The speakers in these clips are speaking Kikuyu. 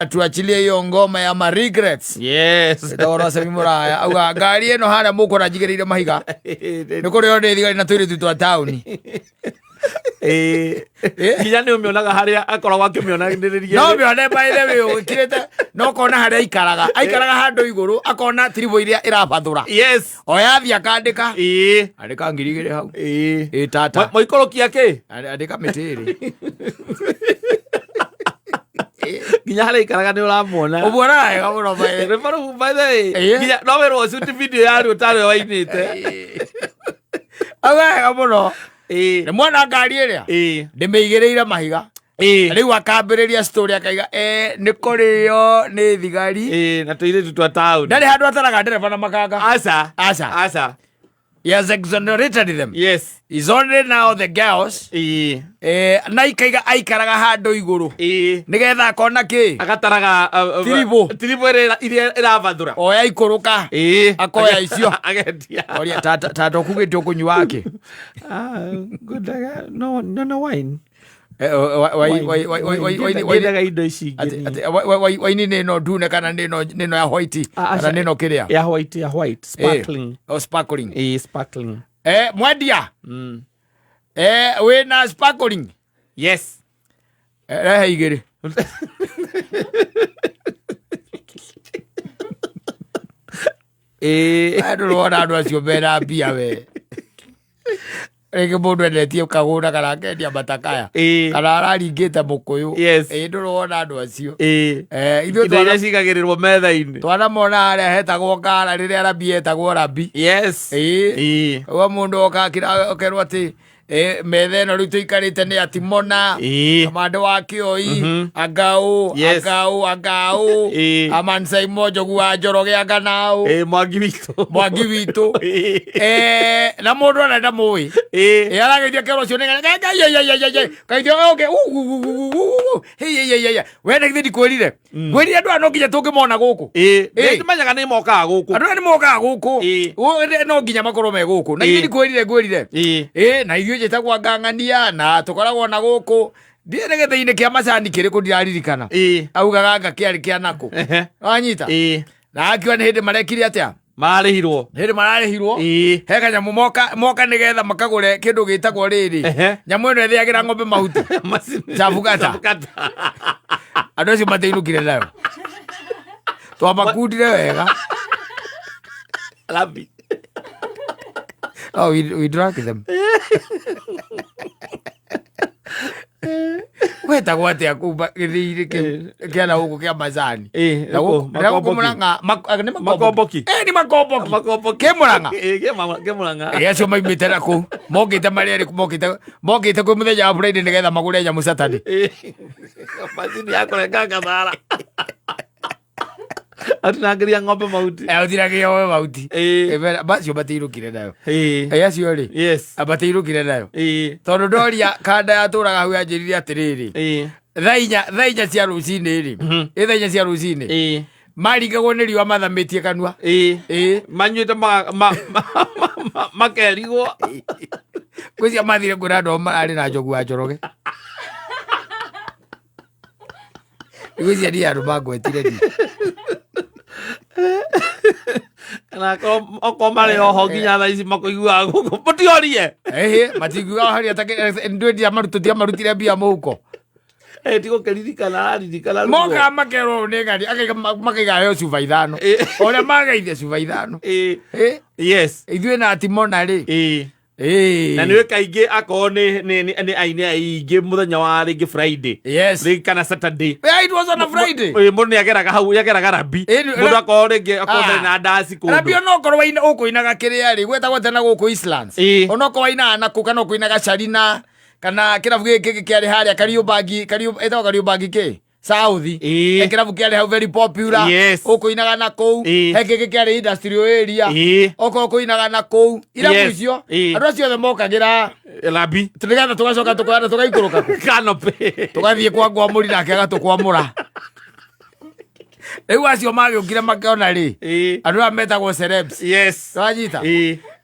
Tuachilie hiyo ngoma ya ma regrets. Ĩtagwo Rosemi Mũraya auga ngari ĩno harĩa mũkũra njigĩrĩire mahiga nĩ kũrĩo nĩ thigari na tũirĩtu twa taũni. Nginya nĩ ũmĩonaga harĩa akoragwo akĩmĩonanĩrĩria. No mĩone, by the way, ũgĩkirĩte no kona harĩa aikaraga, aikaraga handũ igũrũ akona tiribũ iria ĩrabathũra. Oya thiĩ akandĩka. Andĩka 2000 hau. Ĩ tata. Moikũrũkia kĩ? Andĩka mĩtĩ ĩrĩ. Nginya harĩa aikaraga nĩ ũramuona. Ũmuonaga wega mũno by the Rwĩmbo rũu, by the way, Ĩĩ. nginya no wĩrwo shoot video yarĩo tarĩo wainĩte. Auga wega mũno. Nĩ mwana ngari ĩrĩa ndĩmĩigĩrĩire mahiga. Rĩu akambĩrĩria story akaiga nĩ kũrĩo nĩ thigari. Ĩĩ, na tũirĩtu twa taũni. Ndarĩ handũ ataraga ndereba na makanga. Aca. Aca. Aca. He has exonerated them. He's only now the girls. Na ikaiga aikaraga handũ igũrũ nĩgetha akona kĩ. Agataraga Tiribũ. Tiribũ ĩrĩa iria ĩrabathũra. Oya ikũrũka. Akoya icio. Agendia. Oria tata, tata ũkugĩte ũkũnyua kĩ? Ah, ngwendaga no wine. Wine Ngwendaga indo ici ingĩ niĩ. Waini nĩ ĩno ndune kana nĩ ĩno ya white? Ah, kana aca. nĩ ĩno kĩrĩa? Ya white, ya white sparkling. Oh, sparkling. Ĩĩ, sparkling. Mwendia. Wĩna sparkling? Yes. Rehe igĩrĩ. Ndũrona andũ acio mena mbia we, rĩngĩ mũndũ endetie kagũnda kana akendia matakaya kana araringĩte mũkũyũ. Ndũrona andũ acio? Ithuĩ Indo iria cigagĩrĩrwo metha-inĩ. Twanamona harĩa hetagwo kara rĩrĩa rabi etagwo rabi. Ũguo mũndũ oka akerwo atĩ metha ĩno rĩu tũikarĩte nĩ atimona kamande wa kĩoi angaũ. Angaũ angaũ. Amansaimo Njogu wa Njoroge anganaũ. Mwangi witũ. Mwangi witũ. Na mũndũ ona ndamũĩ. Arageithia kero ũcio nĩ kaithio oke we na githĩ ndikwĩrire ngwĩrire andũ aya no nginya tũngĩmona gũkũ. Nĩmenyaga nĩ mokaga gũkũ. Andũ aya nĩ mokaga gũkũ. No nginya makorwo me gũkũ na ithuĩ ndikwĩrire ngwĩrire. Na ithuĩ njĩtagwo ngang'ania na tũkoragwo na gũkũ ndiĩ nĩ gĩthĩ-inĩ kĩa macani kĩrĩkũ ndiraririkana. Augaga anga kĩarĩ kĩa nakũ. Wanyita? Na akiuga nĩ hĩndĩ marekire atĩa? Mararĩhirwo. Hĩndĩ mararĩhirwo. He kanyamũ moka moka nĩgetha makagũre kĩndũ gĩtagwo rĩrĩ. Nyamũ ĩno ĩthĩagĩra ng'ombe mahuti. Chabukata. Chabukata. Andũ acio matiinũkire nayo, twamakundire wega. Rabi. Oh, we drank them. Wetagwo atĩa kumba gĩthĩinĩ kĩu kĩa na gũkũ kĩa macani? Na na gũkũ Makomboki. Mũrang'a, nĩ Makomboki. Nĩ makomboki. Makomboki. Kĩ Mũrang'a? Ĩĩ, kĩ Mũrang'a. Acio maimĩte na kũu mokĩte marĩ erĩ, mokĩte kwĩ mũthenya wa Friday nĩgetha magũre nyamũ Saturday. Macini ya kũrenga gathara atinangĩria ng'ombe mahuti. Ũthiragia we mahuti. Macio matiinũkire nayo. Acio rĩ matiinũkire nayo tondũ ndoria kanda yatũraga hau yanjĩrire atĩrĩrĩ, thaa 4 cia rũcinĩ rĩ, ĩ thaa 4 cia rũcinĩ maringagwo nĩ riũa mathamĩtie kanua. Manyuĩte makerigwo. Gwĩcia mathire kwĩra andũ ao mararĩ na Njogu wa Njoroge. Gwĩcia niĩ andũ mangwetire ni. Kana okorwo marĩ oho nginya thaa ici makũiguaga gũkũ mũtiorie. Ĩhĩ, matingiuga harĩa tũtiamarutire mbia mũhuko. Ti gũkĩririkana araririkana ruo. Mokaga makerwo ũũ nĩ ng'ani makaiga heo cuba 5. Ũrĩa mageithia cuba 5. Ithuĩ na Timona rĩ. Na nĩ kaingĩ akorwo nĩ aini aingĩ mũthenya wa rĩngĩ Friday rĩngĩ kana Saturday. Yeah, it was on a Friday. Mũndũ nĩ ageraga hau, nĩ ageraga rabi. Mũndũ akorwo rĩngĩ akorwo ndarĩ na ndaci kũndũ. Rabi onokorwo waina ũkũinaga kĩrĩa rĩ gwetagwo tena gũkũ Eastlands. Onokorwo wainaga na kũ kana ũkũinaga Sharina kana kĩrabu gĩkĩ kĩngĩ kĩarĩ harĩa Kariũmbangi, ĩtagwo Kariũmbangi kĩ South. He kĩrabu kĩarĩ hau very popular. Ũkũinaga na kũu. He kĩngĩ kĩarĩ industrial area. Okorwo ũkũinaga na kũu irabu icio andũ acio othe mokagĩra Rabi nĩgetha tũgacoka tũkoyana tũgaikũrũka kũ canopy. Tũgathiĩ kwa ngwamũri nake agatũkwamũra. Rĩu acio magĩũkire makĩona rĩ andũ aya metagwo celebs. Wanyita?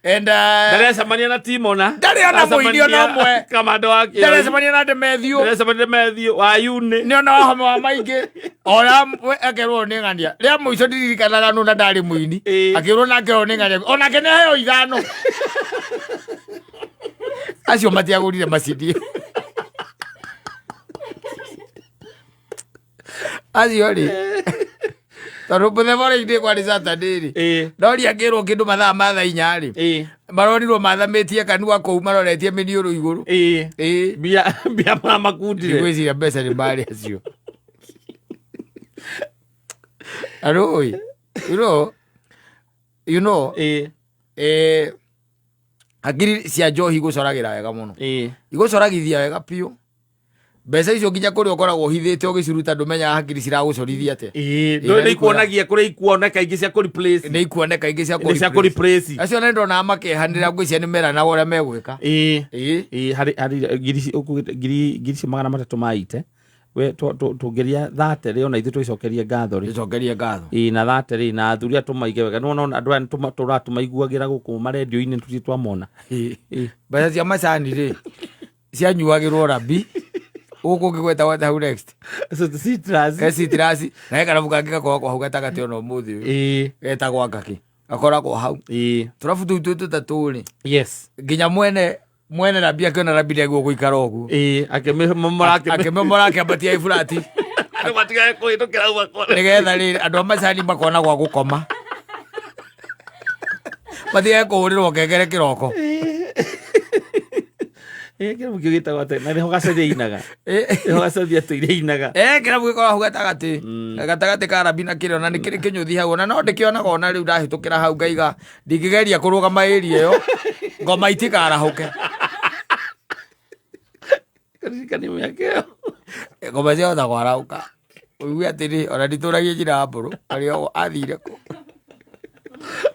And Ndarecemania na Timona. Ndarĩ ona mũini ona ũmwe. Kamando wa Kĩoi. Ndarecemania na Demethiũ. Ndarecemania na Demethiũ wa Yune. Nĩ ona wahome wa maingĩ. Ona akerwo nĩ ng'ania. Rĩa mũico ndirikanaga nũ na ndarĩ mũini. Akĩrwo nake o nĩ ng'ania. Onake nĩ aheo 5. Acio matiagũrire macini. Acio rĩ. Tondũ mũthenya ũrĩa inĩ kwarĩ Saturday rĩ. Ndoria ngĩrwo kĩndũ mathaa ma thaa 4 rĩ. Marorirwo mathamĩtie kanua kũu maroretie mĩniũrũ igũrũ. Mbia mbia mamakundire. Ndigwĩciria mbeca nĩ marĩ acio. Arũĩ. You know, hakiri cia njohi igũcoragĩra wega mũno. Igũcoragithia wega biũ. Mbeca icio nginya kũrĩa ũkoragwo ũhithĩte ũgĩciruta ndũmenyaga hakiri ciragũcorithia atĩa. Ndũĩ nĩ ikuonagia kũrĩa ikuoneka ingĩ cia kũ-replace. Nĩ ikuoneka ingĩ cia Nĩ cia kũ-replace. Acio nĩ ndonaga makehanĩra ngwĩciria nĩ meranaga ũrĩa megwĩka. Harĩ harĩ ngiri ũkugĩte ngiri icio 300 ma ite. We tũngĩria 30 rĩ ona ithuĩ twĩcokerie ngatho rĩ. Twĩcokerie ngatho. Na 30 rĩ na athuri aya tũmaige wega. Nĩwona andũ aya tũratũmaiguagĩra gũkũ marendio-inĩ tũthiĩ twamona. Mbeca cia macani rĩ cianyuagĩrwo rabi. Gũkũ ũngĩ gwetagwo atĩa hau next? Citrus. He citrus. Na he karabu kangĩ gakoragwo hau gatagatĩ ona ũmũthĩ ũyũ. Getagwo ngakĩ. Gakoragwo hau. Tũrabu tũu twĩ tũtatũ rĩ. Yes. Nginya mwene rabi akĩona rabi nĩagĩrĩirwo gũikara ũguo. Akĩmĩmomora, Akĩmĩmomora akĩambatia iburati. Andũ matigage kũhĩtũkĩra hau makore. Nĩgetha rĩrĩ andũ a macani makona gwa gũkoma. Matigage kũhũrĩrwo ngengere kĩroko. Kĩrabu kĩu gĩtagwo atĩa? Na nĩho Gacaria ainaga. Nĩho Gacaria atũire ainaga. Kĩrabu gĩkoragwo hau gatagatĩ. Gatagatĩ ka rabi na kĩrĩa, ona nĩ kĩrĩ kĩnyũthi hau, ona no ndĩkĩonaga ona rĩu ndahĩtũkĩra hau ngaiga ndingĩgeria kũrũgama area ĩyo, ngoma itikarahũke. Karirikania mĩaka ĩyo. Ngoma ciahota kwarahũka. Ũigue atĩrĩ, ona nditũragia njĩra ya mbũrũ, arĩa athire kũ.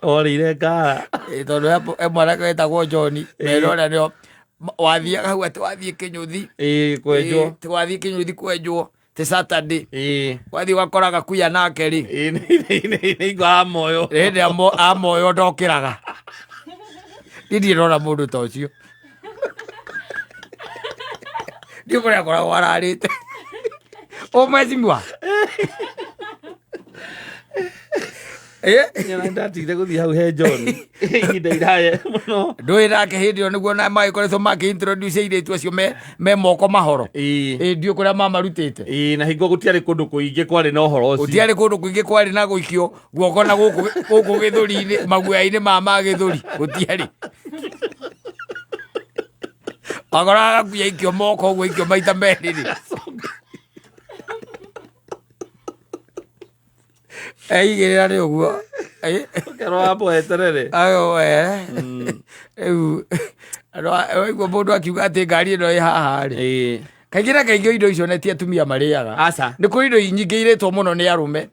Orĩire ngara. Tondũ he mwanake wetagwo John, mena ũrĩa nĩo wathiaga hau atĩ wathiĩ kĩnyũthi. Kwenjwo. Atĩ wathiĩ kĩnyũthi kwenjwo, ti Saturday. Wathiĩ ũgakora gakuya nake rĩ. Nĩ ingo amoyo. Hĩndĩ amoyo ndokĩraga. Niĩ ndirĩ ndona mũndũ ta ũcio. Ndiũĩ kũrĩa akoragwo ararĩte. Ũ mheshimiwa. Nyona ndatigire gũthiĩ hau he John. Ihinda iraya mũno. Ndũĩ nake hĩndĩ ĩyo nĩguo na magĩkoretwo makĩ-introduce airĩtu acio me moko mahoro. Ndiũĩ kũrĩa mamarutĩte. Na hingo gũtiarĩ kũndũ kũingĩ kwarĩ na ũhoro ũcio. Gũtiarĩ kũndũ kũingĩ kwarĩ na gũikio guoko na gũkũ gĩthũri-inĩ, maguoya-inĩ ma gĩthũri. Gũtiarĩ. Wakoraga gakuya ikio moko ũguo ikio maita merĩ rĩ. Eigĩrĩra nĩ ũguo. Ũkerwo wambo weterere. Ayo we. Rĩu, andũ waigua mũndũ akiuga atĩ ngari ĩno ĩ haha rĩ. Kaingĩ na kaingĩ indo icio nĩ ti atumia marĩaga. Aca. Nĩ kũrĩ indo nyingĩ irĩtwo mũno nĩ arũme.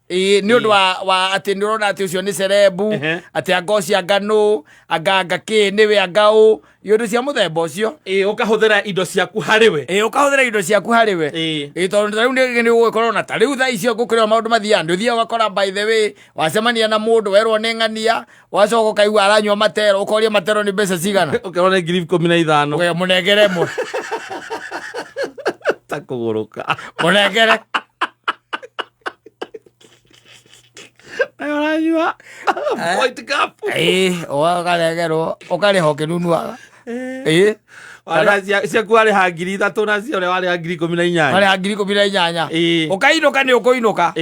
Nĩ ũndũ wa atĩ nĩ ũrona atĩ ũcio nĩ cerebu, atĩ anga ũcio anga nũ, anga anga kĩ, nĩwe anga ũ. Indo cia mũthemba ũcio. Ũkahũthĩra indo ciaku harĩ we. Ũkahũthĩra indo ciaku harĩ we. Tondũ ta rĩu nĩ ũgũgĩkorwo na ta rĩu thaa icio gũkĩrĩ o maũndũ mathiaga. Nĩ ũthiaga ũgakora by the way, wacemania na mũndũ, werwo nĩ ng'ania, wacoka ũkaigua aranyua matero, ũkoria matero nĩ mbeca cigana. Ũkerwo nĩ ngiri 15. Ũkauga mũnengere ĩmwe. Ta kũgũrũka. Mũnengere. Nayo ũranyua. White cup. Ũkaregerwo, ũkarĩha ũkĩnunuaga. Warĩha ciaku warĩha ngiri 3 na cia ũrĩa warĩha ngiri 18. Warĩha ngiri 18. Ũkainũka nĩ ũkũinũka.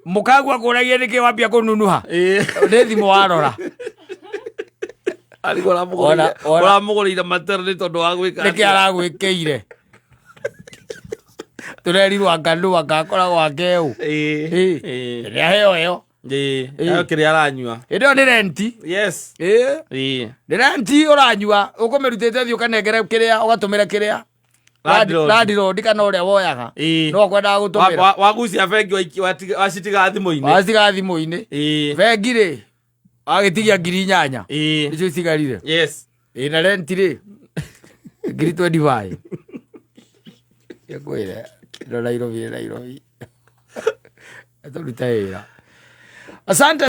Mũkagua kũragia nĩkĩ wambia kũnunuha. Nĩ thimũ warora. Arigwo ũramũgũrĩire matero nĩ tondũ wa gwĩka Nĩkĩ atĩa? aragwĩkĩire? Tũrerirwo anga nũ anga akoragwo akeũ. Nĩ aheo ĩyo. Aheo kĩrĩa aranyua. Hĩndĩ ĩyo nĩ renti. Yes. Nĩ renti ũranyua, ũkũmĩrutĩte ũthiĩ ũkanengere kĩrĩa, ũgatũmĩre kĩrĩa. Landlord. Landlord kana ũrĩa woyaga. No akwendaga gũtũmĩra. Wagucia bengi wacitiga thimũ-inĩ. Wacitiga thimũ-inĩ. Bengi rĩ, wagĩtigia ngiri 8. Icio icigarire. Yes. Na renti rĩ, ngiri 25. Ngwĩre, ĩno Nairobi, Nairobi. Tũrute wĩra. Asante.